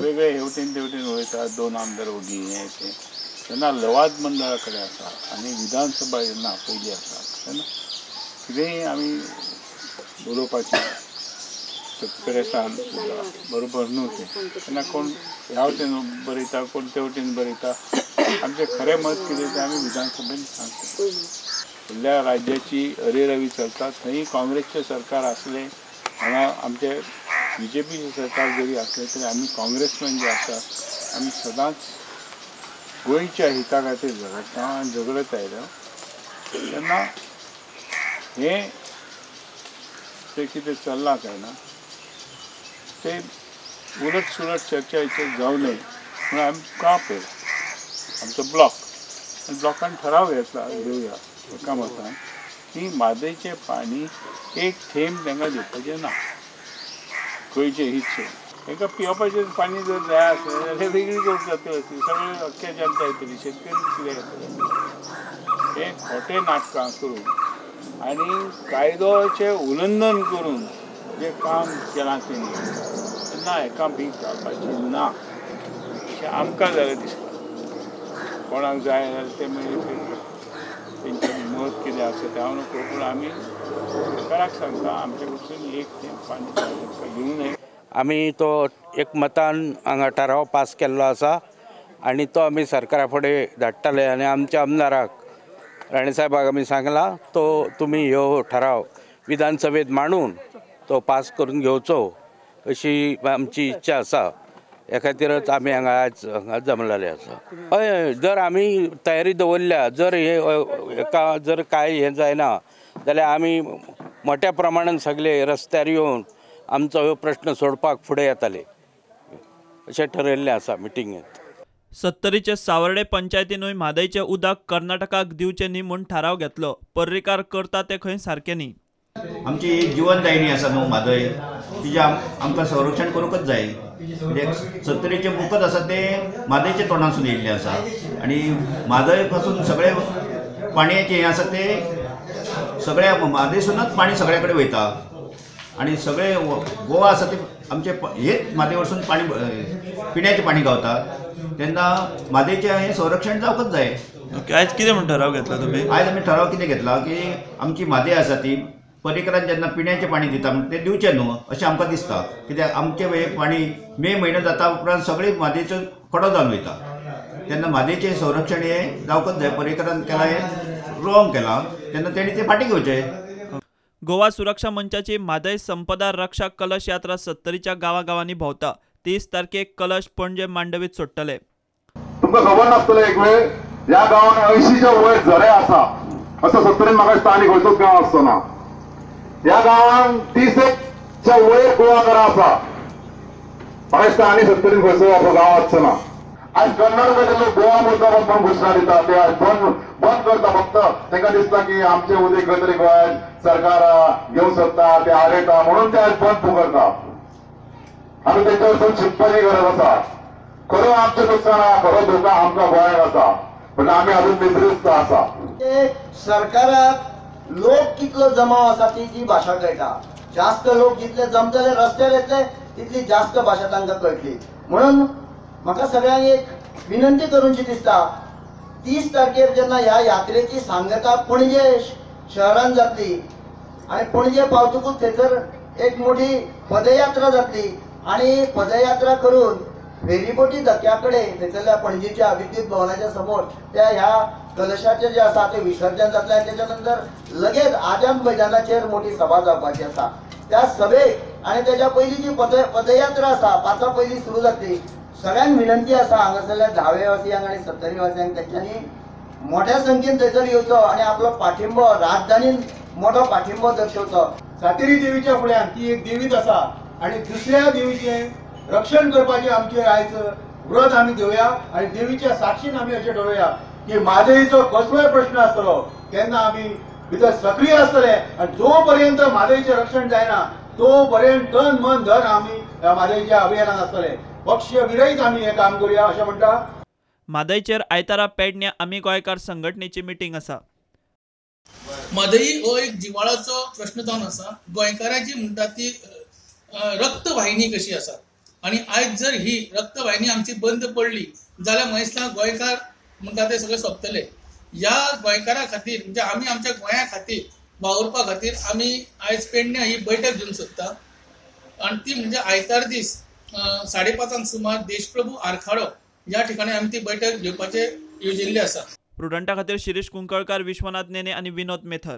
वेगळे हेवटेन तेवटेन वयता, 2 आमदार ओगी हें तें, तेन्ना लवाद मंडळा कडेन आसा आनी विधानसभा जेन्ना आपयली आसा तेन्ना कितेंय आमी उलोवपाचें प्रेसान बरोबर न्हू तें. तेन्ना कोण ह्या वटेन बरयता, कोण ते वटेन बरयता. आमचें खरें मत कितें तें आमी विधानसभेन सांगता. फुडल्या राज्याची अरेरावी चलता थंय काँग्रेसचें सरकार आसलें, हांगा आमचें बीजेपीचें सरकार जरी आसलें तरी आमी काँग्रेसमॅन जे आसा आमी सदांच गोंयच्या हिता खातीर झगडटा आनी झगडत आयल्या. तेन्ना हें तें कितें चल्लां काय ना तें उलट सुलट चर्चा हेचेर जावं नये म्हणून आमकां आपयला आमचो ब्लॉक आनी ब्लॉकान ठराव घेतला घेवया एका मतान की म्हादयचें पाणी एक थेंब तांकां दिवपाचें ना, गोंयचें हीत सोडून. तांकां पिवपाचें पाणी जर जाय आसलें जाल्यार वेगळी गोश्ट जातली आसली, सगळे अख्ख्या जनता येतली, शेतकरी कितें येतले. हें खोटें नाटकां करून आनी कायद्याचें उल्लंघन करून जें काम केलां तेणी तेन्ना हेका भीक घालपाची ना अशें आमकां जाल्यार दिसता. कोणाक जाय जाल्यार ते मागीर तेंचें मत कितें आसा तें हांव नको, पूण आमी सरकाराक सांगता आमचे कडसून एक थेंब पाणी घेवं नये. आमी तो एक मतान हांगा ठराव पास केल्लो आसा आनी तो आमी सरकारा फुडें धाडटले आनी आमच्या आमदाराक राणे साहेबाक आमी सांगला तो तुमी ह्यो ठराव विधानसभेत मांडून तो पास करून घेवचो अशी आमची इच्छा आसा. ह्या खातीरच आमी हांगा आज हांगा जमलेले आसा. हय, जर आमी तयारी दवरल्या, जर हे हेका जर कांय हें जायना जाल्यार आमी मोठ्या प्रमाणान सगळे रस्त्यार येवन आमचो हो प्रश्न सोडपाक फुडें येताले अशें ठरयल्लें आसा मिटिंगेंत. सत्तरीचे सावर्डे पंचायतीनूय म्हादयचें उदक कर्नाटकाक दिवचें न्ही म्हूण थाराव घेतलो. पर्रीकार करता तें खंय सारकें न्ही. आमची जिवनदायिनी आसा न्हू म्हादय, तिजें आमकां संरक्षण करूंकच जाय. कित्याक सत्तरीचें मुकत आसा तें म्हादयच्या तोंडासून येयल्लें आसा आनी म्हादय पासून सगळें पाणयेचें हें आसा तें सगळ्या म्हादयसूनच पाणी सगळ्या कडेन वयता आनी सगळे गोवा आसा ते आमचे हेच म्हादय वरसून पाणी पिण्याचें पाणी गावता. तेन्ना म्हादयचें हें संरक्षण जावंकच जाय. ओके, आयज कितें म्हूण ठराव घेतला तुमी? आयज आमी ठराव कितें घेतला की आमची म्हादय आसा ती पर्रीकरान जेन्ना पिण्याचें पाणी दिता म्हण तें दिवचें न्हू अशें आमकां दिसता. कित्याक आमचें हें पाणी मे म्हयनो जाता उपरांत सगळें म्हादयचो कडो जावन वयता. तेन्ना म्हादयचें संरक्षण हें जावंकच जाय. पर्रीकरान केलां हें रॉंग केलां, तेन्ना तेणी तें फाटीं घेवचें. गोवा सुरक्षा मंचाची म्हादय संपदा रक्षा कलश यात्रा सत्तरीच्या गांवागांवांनी भोंवता. 30 तारखेक कलश पणजे मांडवीत सोडटले. तुमकां खबर नासतलें एक वेळ ह्या गांवान 80च्या वयर झरे आसा असो सत्तरीन म्हाका दिसता आनी खंयचोच गांव आसचो ना. ह्या गांवान 30च्या वयर कुळागरां आसा, म्हाका दिसता आनी सत्तरीन खंयचो असो गांव आसचो ना. आज कर्नाटकाचे लोक गोवा मुद्दा म्हणून घोशणा दिता, ते बंद करता. फक्त तांकां दिसता की आमचे उदक खंय तरी गोंयांत सरकार घेवंक सोदता, ते आडयता म्हणून ते आज बंद पुकारता. आमी तेंच्या वचून शिकपाची गरज आसा. खरो आमचें नुकसान आहा, खरो धोका आमकां गोंयांक आसा, पण आमी अजून निद्रिस्त आसा. सरकाराक लोक कितलो जमाव आसा ती जी भाशा कळटा. जास्त लोक जितले जमतले रस्त्यार येतले तितली जास्त भाशा तांकां कळटली. म्हणून म्हाका सगळ्यांक एक विनंती करूंची दिसता, 30 तारखेर जेन्ना ह्या यात्रेची सांगता पणजे शहरान जातली आनी पणजे पावतकूच थंयसर एक मोठी पदयात्रा जातली आनी पदयात्रा करून फेरीबोटी धक्या कडेन थंयसरल्या पणजेच्या विद्युत भवनाच्या समोर त्या ह्या कलशाचें जें आसा तें विसर्जन जातलें आनी तेच्या नंतर लगेच आझाद मैदानाचेर मोठी सभा जावपाची आसा. त्या सभेक आनी तेच्या पयलीं जी पदयात्रा आसा 5 पयलीं सुरू जातली. सगळ्यांक विनंती आसा हांगासरल्या धावे वासियांक आनी सत्तरी वासियांक तेंच्यांनी मोठ्या संख्येन थंयसर येवचो आनी आपलो पाठिंबो राजधानीन मोठो पाठिंबो दर्शवचो. सातेरी देवीच्या फुड्यान ती एक देवीच आसा आनी दुसऱ्या देवीचें रक्षण करपाचें आमचें आयज व्रत आमी घेवया आनी देवीच्या साक्षीन आमी अशें ठरोवया की म्हादयचो कसलोय प्रश्न आसतलो तेन्ना आमी भितर सक्रीय आसतले आनी जो पर्यंत म्हादयचें रक्षण जायना तो पर्यंत तन मन धन आमी ह्या म्हादयच्या अभियानान आसतले. पक्ष विरयत आमी हें काम करुया अशें म्हणटा. म्हादयचेर आयतारा पेडण्या आमी गोंयकार संघटनेची मिटींग आसा. म्हादई हो एक जिवाळाचो प्रश्न जावन आसा. गोंयकाराची म्हणटा ती रक्तवाहिनी कशी आसा. आनी आयज जर ही रक्तवाहिनी आमची बंद पडली जाल्यार महेशला गोंयकार म्हणटा ते सगळे सोंपतले. ह्या गोंयकारा खातीर म्हणजे आमी आमच्या गोंया खातीर वावुरपा खातीर आमी आयज पेडण्या ही बैठक घेवंक सोदता आनी ती म्हणजे आयतार दीस 5:30 सुमार देशप्रभू आरखाडो ह्या ठिकाणी आमी ती बैठक घेवपाचें योजिल्लें आसा. प्रुडंटा खातीर शिरीष कुंकळकार, विश्वनाथ नेने आनी विनोद मेथर.